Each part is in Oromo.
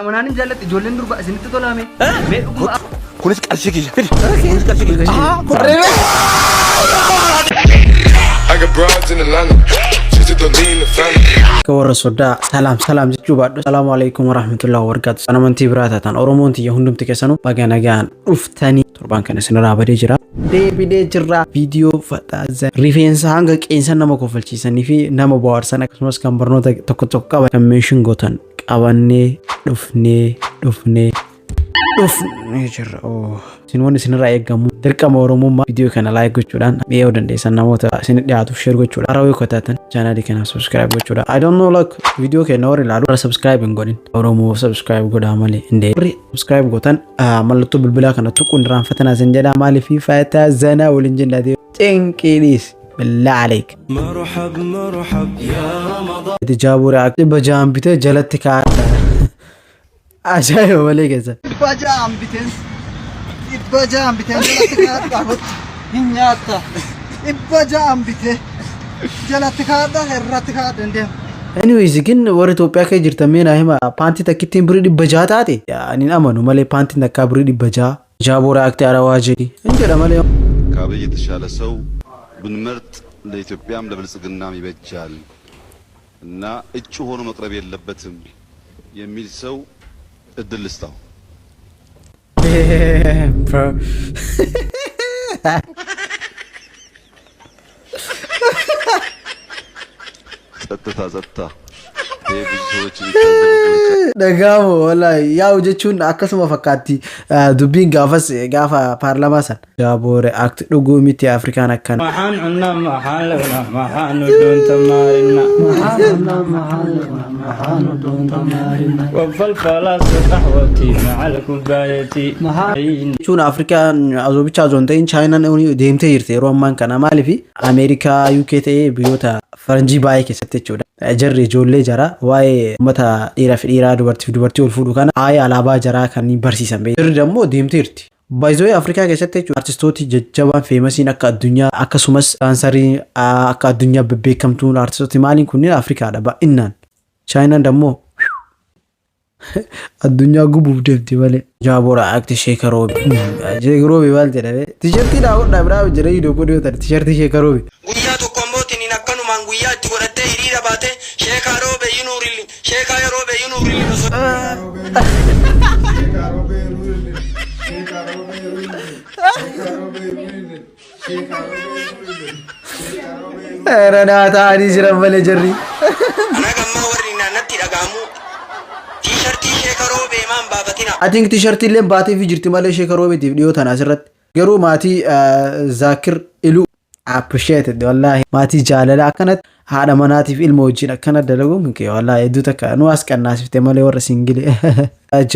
Haadha manaa nin jaallatti ijoolleen durbaa isinitti tolaame. Mee dhuguma Kunis qarshii kiyya. Fidi. Kunis qarshii kiyya. I got broads in Atlanta. Just to lean the family. Akka warra soddaa salaam salaam jechuu baadhu. Salaamu alaikum warahmatullahi wabarakatuh. Kan amantii biraa taatan Oromoon tiyya hundumti keessanuu baga nagaan dhuftanii torbaan kana isinirraa badee jira. Deebinee jirra. Viidiyoo faxaaza rifeensa hanga qeensa nama kofalchiisanii fi nama bohaarsan akkasumas kan barnoota tokko tokko qaban kan meeshin gootan qabannee dhufnee dhufnee dhufnee jirra. Oh. Isin wanni isinirraa eegamu dirqama Oromummaa viidiyoo kana like gochuudhaan dhiyeessuu dandeessan namoota isin dhiyaatuuf share gochuudha. Haaraa yoo taatan chaanaalii kana subscribe gochuudha. I don't know, like, viidiyoo keenya warri ilaalu warra subscribe hin godhin. Oromoo subscribe godhaa malee hin deemu. Warri subscribe gootan mallattoo bilbilaa kana tuquun irraanfatanaa isin jedha. Maaliif fataa zanaa waliin jennaatee cinqii dhiis. بالله عليك. مرحب مرحب يا رمضان. Jaabuura 600 bitee jalatti kaa'ata. Ajaa'iba malee keessa. 600 biteen, 600 biteen jalatti kaa'adha, kottu hin nyaatta. 600 bitee jalatti kaa'adha, irratti kaa'adha, hin deemu. Anyways, ግን warra Itoophiyaa keessa jirtan mee naa hima, paantii takkittiin birii 600 taate ani hin amanu malee paantiin takkaa birii 600. Jaaboo react arawaa jedhi hin jedha malee. ከአብይ የተሻለ ሰው ብንመርጥ ለኢትዮጵያም ለብልጽግናም ይበጃል እና እጩ ሆኖ መቅረብ የለበትም የሚል ሰው እድል ልስጠው። Damn, bro. ጸጥታ ጸጥታ። ይሄ ብዙ ሰዎች የሚታዘቡት ምርጫ Dhagaamu wallahi yaa'u jechuun akkasuma fakkaatti dubbiin gaafas gaafa paarlaamaa san. Jaaboo react dhuguu miti Afrikaan akkana. Maxaan cunaa, maxaan lewnaa, maxaanu dhuunta maarina wafalfalaas qaxwati macal kubaayati. Jechuun Afrikaan azoo bichaa osoo hin ta'in Chaayinaan deemtee jirti yeroo ammaan kana. Maaliif Ameerikaa, UK ta'ee biyyoota faranjii baay'ee keessatti jechuudha. Jarri ijoollee jara waa'ee uummata dhiiraa fi dhiiraa, dubartii fi dubartii ol fuudhu kana waa'ee alaabaa jaraa kan barsiisan. Jarri immoo deemtee jirti. Baay'ee Afrikaa keessatti jechuudha artistooti jajjabaan famousiin akka addunyaa, akkasumas daansarii akka addunyaa bebbeekamtuun, artistooti maaliin kunneen Afrikaadha baay'inaan. Chaayinaan dammoo addunyaa gubuuf deemti malee. Jaaboora akti sheekaroobi. Sheekaroobi maal jedhame? Tishartii daawwadhaa biraa jedhee iddoo godhee yoo ta'e tishartii sheekaroobi. Guyyaa tokko ammoo tiniin akkanumaan guyyaa itti godhattee hiriira baatee sheekaa roobe yinuurillin, sheekaa roobe yinuurillin osoo Ranaa ta'anii jiran malee jarri. Ana gammaa warri naannatti dhaga'amu tiishartii sheeka roobee maan baafatina. I think tishartii illee baatee fi jirti malee sheekaroobiitiif dhiyoo tana asirratti. Garuu maatii Zaakir Iluu appreciated, wallahi maatii jaalala akkanatti haadha manaatiif ilma wajjin akkana dalaguun kun kee wallahi hedduu takka nu as qannaasifte malee warra single.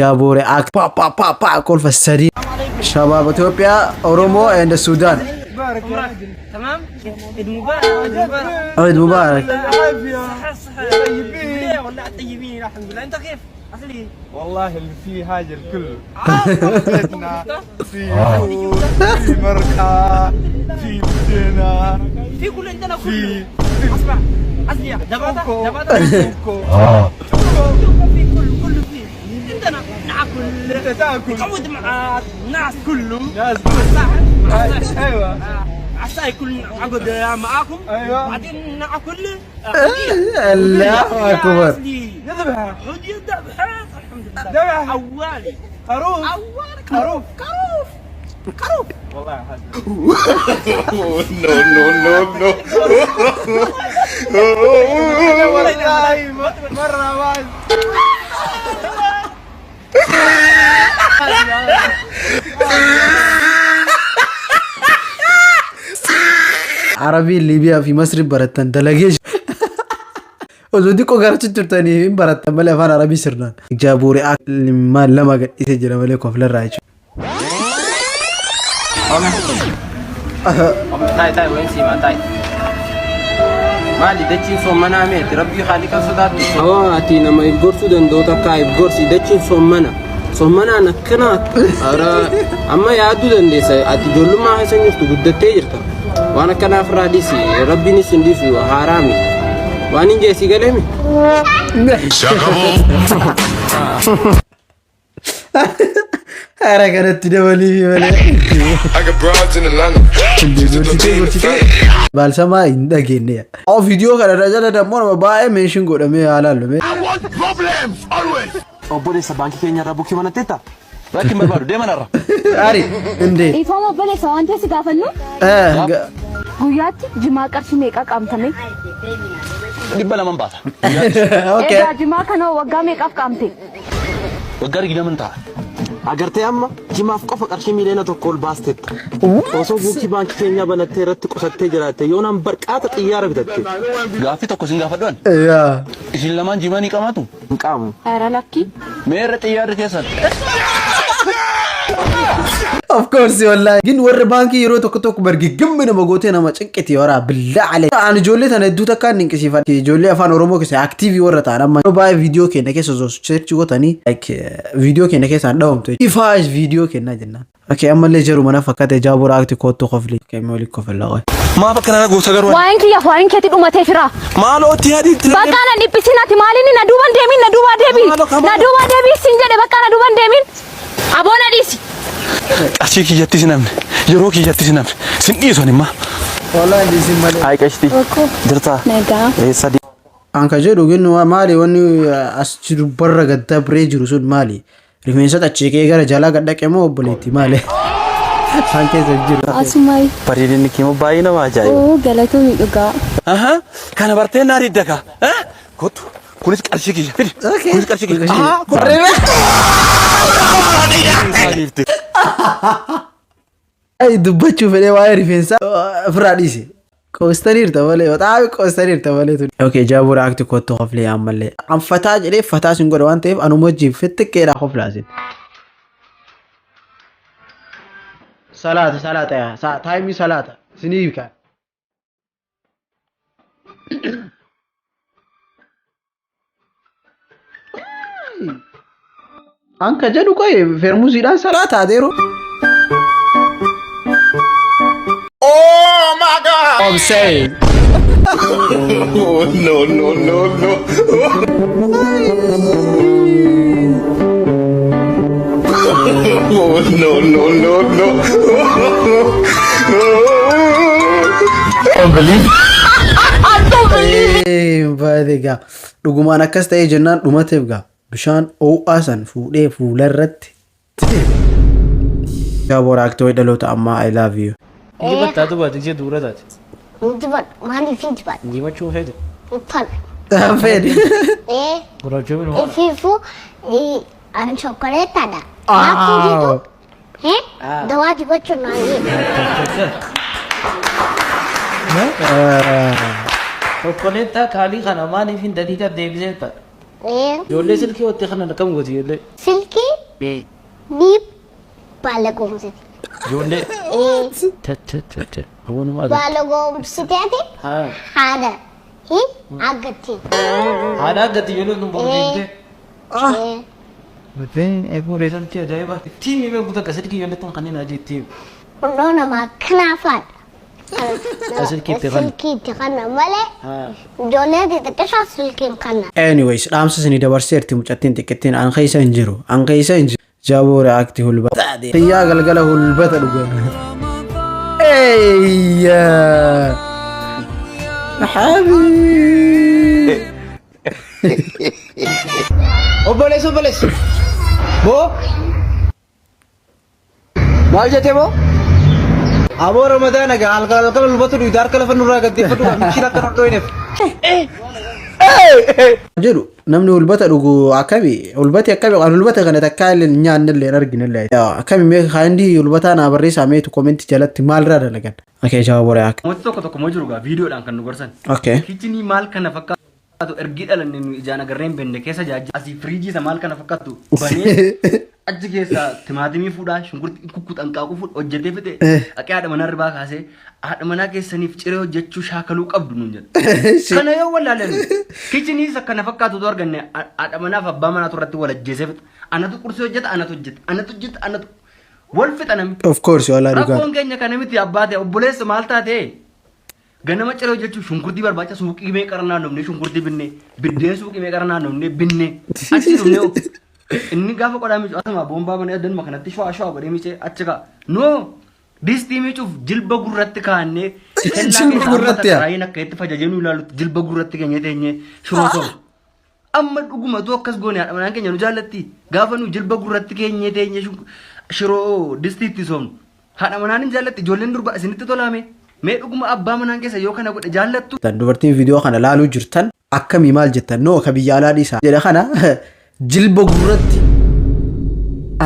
Jaaboore ak pa pa pa pa kolfa sadii. Shabaab Itoophiyaa, Oromoo and Suudaan. تمام، عيد مبارك، عيد مبارك. عيد مبارك. طيبين والله، طيبين الحمد لله. انت كيف؟ اصلي والله اللي فيه حاجة الكل بيتنا في فول، في مرقة، في بدينا. في كل عندنا. في كله اسمع اصلي دبادة دبادة. كوكو. في كل كله فيه عندنا ناكل. انت تاكل. نقعد مع الناس كله. ناس. مع الصاحب، مع الصاحب. ايوه. عسى يكون عقد معاكم. أيوة. بعدين ناكل. الله أكبر. نذبح. حدي ذبحة الحمد لله. ذبح. اولي. خروف. اولي. خروف. خروف خروف. والله حاجة. No, no, no, no. والله مرة واحد. Arabii Liibiyaa fi Masri barattan dalagee osoo xiqqoo garachi turtanii hin barattan malee afaan Arabii sirnaan. Jaaboore limmaa lama gadhiisee jira malee koflarraa jechuudha. Taa'e taa'e, wayin siimaa taa'e. Maali dachiin soommanaa meeti rabbii haaliqa sodaattu. Awwa, ati nama if gorsuu danda'u takka if gorsi. Dachiin soommana. Soommanaan akkana ara amma yaaduu dandeessa. Ati ijoollummaa keessa hin jirtu, guddattee jirta. Waan akkanaaf irraa dhiisi, rabbiinis hin dhiisu, haaraami. Waan hin jeesii galeemi. Hara kanatti dabalii malee. I got broads in Atlanta. Just to the lean the family. Baalsamaa hin dhageenye. Oh, viidiyoo kana irra jala dammoo nama baay'ee meeshin godhamee haalaan lume. Obboleessa baankii keenya irraa bukkee banatteetta? Rakkin barbaadu deeman irra. Ari, indee. Ifama obboleessa waan ta'e si gaafannu guyyaatti jimaa qarshii meeqa qaamtame? 200 baasa. Okay. Egaa jimaa kana waggaa meeqaaf qaamte? Waggaa 20 ta'a. Agartee amma jimaaf qofa qarshii 1 miiliyoona ol baastetta. Osoo buukii baankii keenyaa banattee irratti qusattee jiraatte yoonaan barqaata xiyyaara bitatte. Gaaffii tokko sin gaafadhu. Yaa. Isin lamaan jimaa ni qabaatu? Hin qaamu. ኧረ lakkii. Meerra xiyyaarri keessan? Of course, wallahi. Gin warri baankii yeroo tokko tokko bargiggammi nama gootee nama cinqiti wara billaa alee. Ani ijoollee tana hedduu takkaan dinqisiifadha. Ijoollee afaan Oromoo keessa active warra ta'an amma yeroo baay'ee viidiyoo keenya keessa osoo search gootanii like viidiyoo keenya keessaan dhawamtu. Ifaas viidiyoo kennaa jennaan. Okay, ammallee jiru mana fakkaate jaabura akti kottu kofli. Okay, maali kofla qoy. Maaf akkana goota garuu? Waa'een kiyya waa'een keetii dhumatee fira. Maaloo itti yaadi. Bakka na dhiphisin ati maaliin na duuban deemin, na duuba deebi. Na duuba deebi sin jedhe, bakka na duuban deemin. Aboo na dhiisi. Qarshii kiyyatti sin hafne, yeroo kiyyatti sin hafne, sin dhiisu ani immaa. Wallahi dhiisin malee. Hayi qashti. Jirtaa? Nagaa. Eessa An ka jedhu gin maali wanni as jiru barra gad dabree jiru sun maali? Rifeensa xachiiqee gara jalaa gad dhaqe moo obboleetti maali? Isaan keessa jiru. Asumai. Bareedinni kee immoo baay'ee nama ajaa'iba. Oo, galatoomii dhugaa. Aha, kana bartee naa didda kaa. Kottu, kunis qarshii kiyya fidi. Kunis qarshii kiyya. Ahaa, kottu. Ay, dubbachuu fedhee waa'ee rifeensaa ofirraa dhiise. Qoostaniirta malee, baxaami qoostaniirta malee tun. Okay, jaabura akti kottu koflee ammallee. An fataa jedhee fataa sin godha waan ta'eef anuma wajjin fixxiqqeedhaa koflaasin. Salaata salaata yaa taayimii salaata sinii kaan. An ka jedhu qoye feermuziidhaan salaata adeero. Oh my God! I'm saying. Oh, no, no, no, no. Oh, no, no, no, no. Baay'ee gaa dhugumaan akkas ta'ee jennaan dhumateef gaa bishaan ho'aa san fuudhee fuula irratti. Jaabora aktoo dhaloota ammaa, I love you. Injifattaa dubaati ishee duura taate. Injifadhu. Maaliif injifadhu? Injifachuu feete. Uffata. Fedhi. Ee, Gurraachuu minuma. ifiifuu ani chokoleettaadha. Naafuu jitu dawaa dibachuu naan jedhu. Chokkoleettaa kaalii kana maaliif hin daqiiqa deebisee ta'a? Ee, Ijoollee silkii wattee kana akkam gooti ijoollee? Silkii ni baala goomsite. Ijoollee. Ee, Te. Walumaa galatti. Baala goomsiteeti Haa. haadha aggatti. Haadha aggatti ijoolleen tun boru deemtee. Ee, Muteen eeguun reessanti ajaa'iba. Tiimi beeku takka silkii ijoollee tun kanneen ajii tiimi. Hundoo nama akkanaafaadha. Silkii itti kanna. Silkii itti kanna malee Haa. ijoollee xixiqqishaa silkii hin kanna. Anyways, dhaamsa isinii dabarseerti mucattiin xiqqittiin an keessa hin jiru. An keessa hin jiru. Jaabora akti hulbata. Xiyyaa galgala hulbata dhugan. Eeyya. Habibi. Obboleessi, obboleessi. Boo. Maal jettee boo? Aboo, Ramadaana gaa halkan halkan hulbatu dhuyda harka lafa nurraa gaddeeffatu mishiin akka nu dho'ineef. Jedhu namni hulbata dhugu akkami hulbati akkami kan hulbata kana takkaa illee hin nyaanne illee hin argine illee akkami mee kaandi hulbataa naa barreessaa meetu comment jalatti maalirraa dalagan. Okay, jaabora akka. Namooti tokko tokko immoo jiru gaa viidiyoodhaan kan nu gorsan. Okay. Kitchen maal kana fakkaatu ergi dhalanne nu ijaan agarree hin beekne keessa jaajja. Asii firiijii isa maal kana fakkaatu banee achi keessaa timaatimii fuudhaa, shunkurtii kukkutan qaaquu fuudha hojjetee fixe haqee haadha manaa ribaa kaasee haadha manaa keessaniif ciree hojjechuu shaakaluu qabdu nuun jedha. Kana yoo wallaalan kitchen isa kana fakkaatutu arganne haadha manaaf abbaa manaatu irratti wal ajjeesee fixa. Anatu qursii hojjeta, anatu hojjeta, anatu hojjeta, anatu wal fixa namni. Of course, walaa dhugaa. Rakkoon keenya kana miti abbaa ta'e obboleessa maal taate ganama ciree hojjechuuf shunkurtii barbaacha suuqii meeqa irra naannofnee shunkurtii binne, biddeen suuqii meeqa irra naannofnee binne, achi dhufnee Inni gaafa qodaa miicu asuma boombaa banee addanuma kanatti shawaa shawaa godhee miicee achi ka'a. No! Distii miicuuf jilba gurratti kaa'annee kellaa Jilba keessa amma gurratti yaa. takkaayiin akka itti fajajee nu ilaalutti jilba gurratti keenyee teenyee shiroo sooma. Amma dhugumatu akkas goone haadha manaan keenya nu jaallatti. Gaafa nu jilba gurratti keenyee teenyee shiroo distii itti soomnu. Haadha manaan hin jaallatti ijoolleen durba isinitti tolaame. Mee dhuguma abbaa manaan keessa yoo kana godhe jaallattu. Dubartiin viidiyoo kana laaluu jirtan akkamii maal jettan noo ka biyya alaa dhiisaa jedha kana jilba gurratti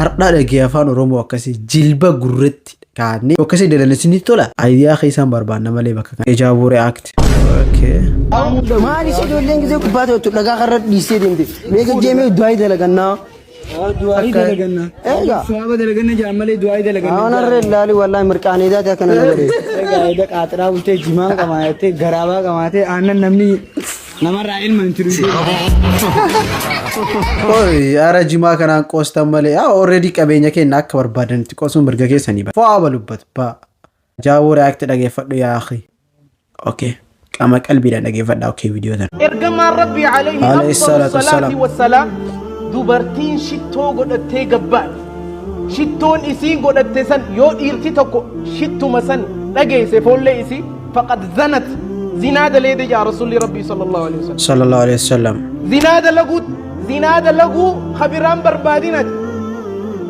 har'aa dhagee afaan Oromoo akkasii jilba gurratti kaa'annee akkasii dalan isinitti tola. Ayidiyaa keessaan barbaanna malee bakka kana. Ejaabuu react. Okay. Maali isa ijoolleen gisee kubbaa taphattu dhagaa karra dhiistee deemte. Mee gajjeemee du'aa dalagannaa. Du'aayii dalaganna. Egaa. Suwaaba dalaganna jaan malee du'aayii dalaganna. Waan harree ilaali wallaahi mirqaanee taate akkana na godhe. Egaa eda qaaxiraa bultee jimaa qamaattee garaabaa qamaatee aannan namni namarraa ilma hin tiru. Oi, ara jimaa kanaan qoostan malee yaa already qabeenya keenya akka barbaadanitti qoosuun mirga keessanii bara. Fo'aa balubbat ba. Jaabuu react dhageeffadhu yaa akhi. Okay. Qaama qalbiidhaan dhageeffadhaa okay viidiyoo tana. Ergamaan Rabbii alayhi Alayhi afdalu salaatu salaati wassalaam. wassalaam dubartiin shittoo godhattee gabbaati. Shittoon isiin godhatte san yoo dhiirti tokko shittuma san dhageesse foollee isii faqad zanat zinaa daleede jaa rasuulli Rabbii sallallahu alaihi wasallam. Sallallahu alaihi wasallam. Zinaa dalaguu zinaa dalaguu kabiraan barbaadinati.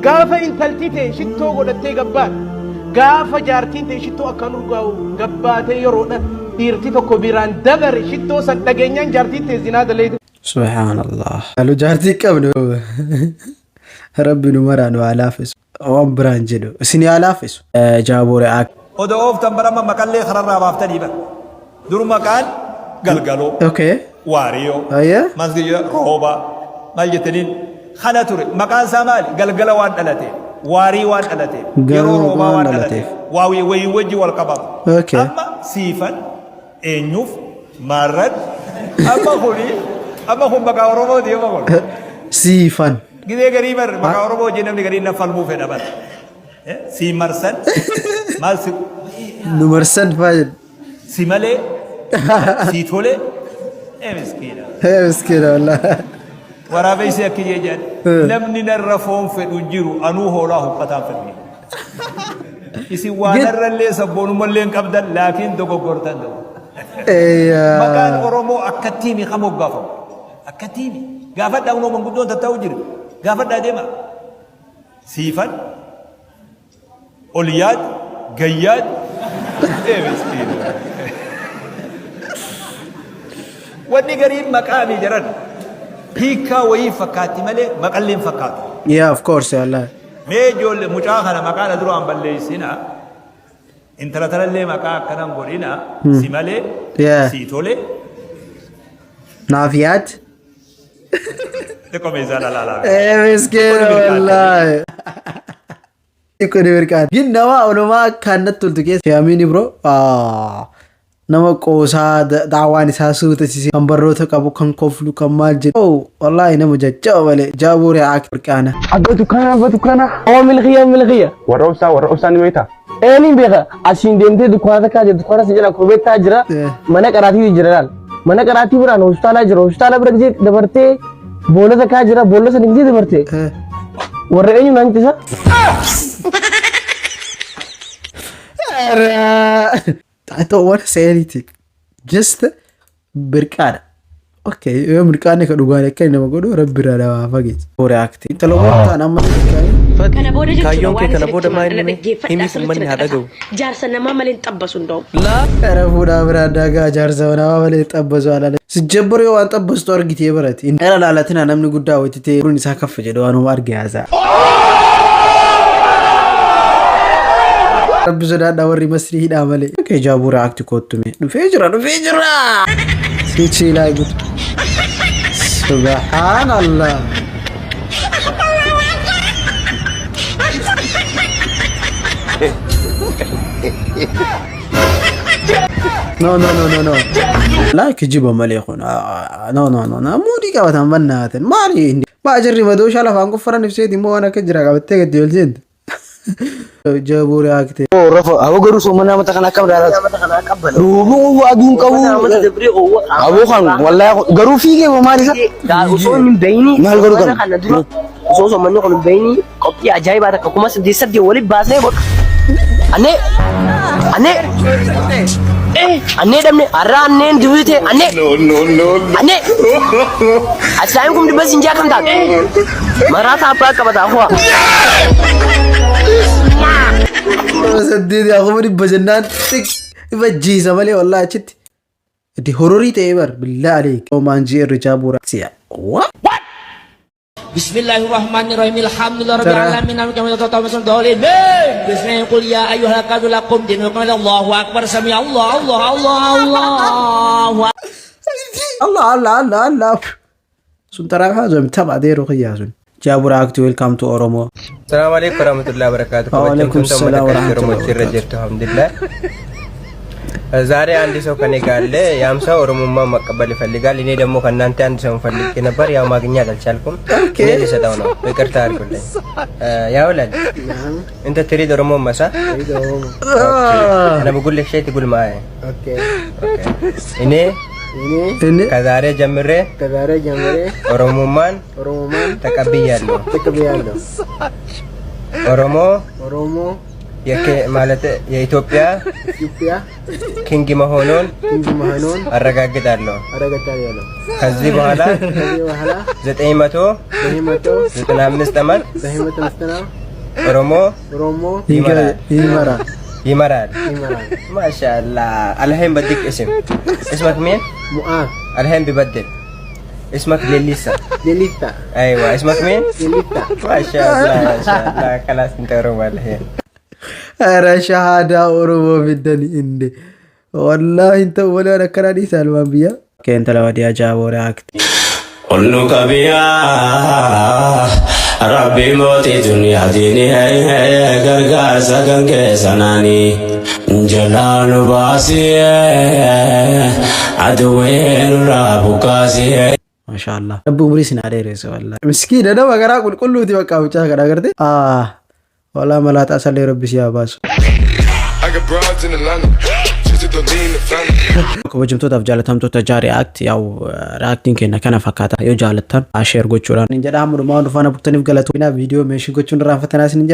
Gaafa intalti tee shittoo godhattee gabbaate gaafa jaartiin tee shittoo akkaan urgaa'u gabbaatee yeroodha dhiirti tokko biraan dabare shittoo san dhageenyaan jaartiin tee zinaa daleede. Subhaanallah. Halu jaartii qabnu. Rabbi nu maraa nu haa laaffisu. Waan biraan jedhu isin haa laaffisu. Jaabuu react. Odoo ooftan barama maqallee kararraa baaftanii bara. Dur maqaan galgaloo, Okay. waariyoo, Ayya. masgiida rooba maal jettaniin kana ture. Maqaan isaa maali? Galgala waan dhalateef, waarii waan dhalateef, yeroo Galgala roobaa waan waan dhalateef, dhalateef. waa wayii wajji wal qabama. Okay. Amma siifan eenyuuf maarran amma kuni amma kun maqaa Oromooti amma kun. Siifan. Gizee garii bar maqaa Oromoo wajjin namni gariin na falmuu fedha bar. Si marsan maal si Nu marsan faa jedhu. si malee si tole ee miskiina. Hee miskiina wallaahi. Waraabessi akki jee jedhan namni narra foon fedhu hin jiru anuu hoolaa huqqataan fedhu. Isin waa narrallee sabboonumallee hin qabdan laakiin dogoggortan gabu. Maqaan Oromoo akkattii mi kan moggaafamu. Akkattii mi. Gaafadhaa kunoo manguddoon tattaa'u jira. Gaafadhaa deema. Siifan Olyaad Gayyaad ee miskiina. Wanni gariin maqaa mi jedhan hiikkaa wayii fakkaatti malee maqallee hin fakkaatu. Yeah, of course, wallaahi. Mee ijoollee mucaa kana maqaa na duraan balleessina. Intala tanallee maqaa akkanan godhina si malee sii tole. Naaf yaad. Xiqqoo meeshaa dhalaalaa. Ee miskiina wallaahi. Xiqqoo ni mirqaati. Gin nama onumaa akkaan natti toltu keessa. Amiin bro. Nama qoosaa daawaan isaa suutasisee kan barnoota qabu kan koflu kan maal jedhu. Oh wallaahi nama jajjaba malee jaabuu react mirqaana. Abba dukkaana abba dukkaana. Oo milkiya milkiya. Warra obsaa warra obsaa ni beektaa? Eeniin beeka asiin deemtee dukkaana takkaa jira dukkaana si jala korbeettaa jira mana qaraatii jira laal. Mana qaraatii biraan hospitaalaa jira hospitaala bira gisee dabartee boolla takkaa jira boolla sana gisee dabartee. Warra eenyu naan ittisa? I don't want to say anything. Just birqaadha. Okay, yoo mirqaanni ka dhugaan akka inni nama godhu rabbi irraa nama fageessa. React. Intala waan amma mirqaanii. Kana booda jechuudha Kaayyoon kee waan kana isinitti booda himan maal dhala inni dhaggeeffadhaa himi sirriitti uummanni na haa caqasaa. dhaga'u. Jaarsa namaa malee hin xabbasu hunda'u. Kana fuudhaa biraan daagaa jaarsa namaa malee xabbasu alaala. Sijjabbor yoo waan xabbastu argitee barate. Inni laalatina namni guddaa wayititee ruun isaa kaffa jedhu waanuma arge haasa'a. Rabbi sodaadhaa warri masrii hidhaa malee. Okay, jaabuu react koottume. Dhufee jira dhufee jira. Sichi ilaa guutu. Subhaanallah. No, no, no, no, no. Laa kijiba malee kun. No, no, no, no. Muudii qabatan bannaatin. Maali inni? Maa jirri madooshaa lafaan qoffaran ibseeti immoo waan akka jira qabattee gadi ol seente. Jabuu react. Rafa aboo garuu soomana mata kana akkam ilaalaa Roobuu aduun qabu aboo kan wallaahi garuu fiigee moo maal isa? Osoo hin bayini Maal godhu kana qabna? dura Osoo soommanni kun hin bahinii qophii ajaa'ibaa takka 8008 walitti baasnee bakka. Annee! Annee! Annee dhabne har'a anneen dibite annee! Annee! Asaayin kun dhibba siin jaa kam taate? Maraata abbaa qabata afuwa. 8,000 yaa 100,000 jennaan xiq dhibba jiisa malee wallaahi achitti. Itti hororii ta'ee bar billaa aleek. Omaan GR Jaabuura. Siya. What? Bismillahirrahmanirrahim. Alhamdulillah rabbil Tara. alamin. Bismillah qul ya ayyuhal kafirun lakum dinukum Allahu akbar sami Allah Allah Allah Allah. Allah Allah Allah Allah. Sun taraa sun tapha adeeroo kiyyaa sun. Jaabura Act welcome to Oromo. ሰላም አለይኩም ወራህመቱላሂ ወበረካቱ። ወአለይኩም ሰላም ወራህመቱላሂ ኦሮሞች irra jirtu አልሐምዱሊላህ። ዛሬ አንድ ሰው ከኔ ጋር አለ። ያም ሰው ኦሮሞማ መቀበል ይፈልጋል። እኔ ደግሞ ከእናንተ አንድ ሰው ፈልጌ ነበር፣ ያው ማግኘት አልቻልኩም። እኔ ልሰጠው ነው፣ ይቅርታ አድርጉልኝ። يا ولد انت تريد ኦሮሞማ صح؟ انا بقول لك شيء تقول معايا. Okay. እኔ ከዛሬ ጀምሬ ከዛሬ ጀምሬ ኦሮሞማን ኦሮሞማን ተቀብያለሁ። ተቀብያለሁ። ኦሮሞ ኦሮሞ ማለት የኢትዮጵያ ኢትዮጵያ king መሆኑን king መሆኑን አረጋግጣለሁ። አረጋግጣለሁ። ከዚህ በኋላ ከዚህ በኋላ 995 ዓመት 995 ኦሮሞ ኦሮሞ ይመራል። ይመራል። ይመራል። ይመራል። ማሻአላህ። الحين بديك اسم اسمك مين؟ ሙአዝ። الحين ببدل اسمك ليليسا. ሌሊታ። ايوه، اسمك مين؟ ሌሊታ። ما شاء الله ما شاء الله، خلاص انت ኦሮሞ الحين. ኧረ ሻሃዳ ኦሮሞ fiddani inde. Wallaahi hin ta'u malee waan akkanaa dhiisa almaan biyyaa. Intala baadiyyaa Jaabura Act. Ol qabiyaa Rabbi mootii duniyaatiin gargaarsa kan keessanaanii jalaa nu baasee aduwwee nurraa buqqaasee. Maashaallah. Rabbi umurii isin haa dheeressu wallaahi. Miskiina nama garaa qulqulluuti bakka mucaa kana agarte. Ah walaa malaaxaa sallee rabbi si haa baasu. I got broads in Atlanta. Just to lean the family. Kabajamtootaaf jaalatamtoota Jaa React yaa'u reactiin keenya kana fakkaata yoo jaalattan share gochuudhaan. Hin jedha hamma dhumaa waan faana burtaniif galatoomina viidiyoo meeshii gochuun irraanfatanaa isin.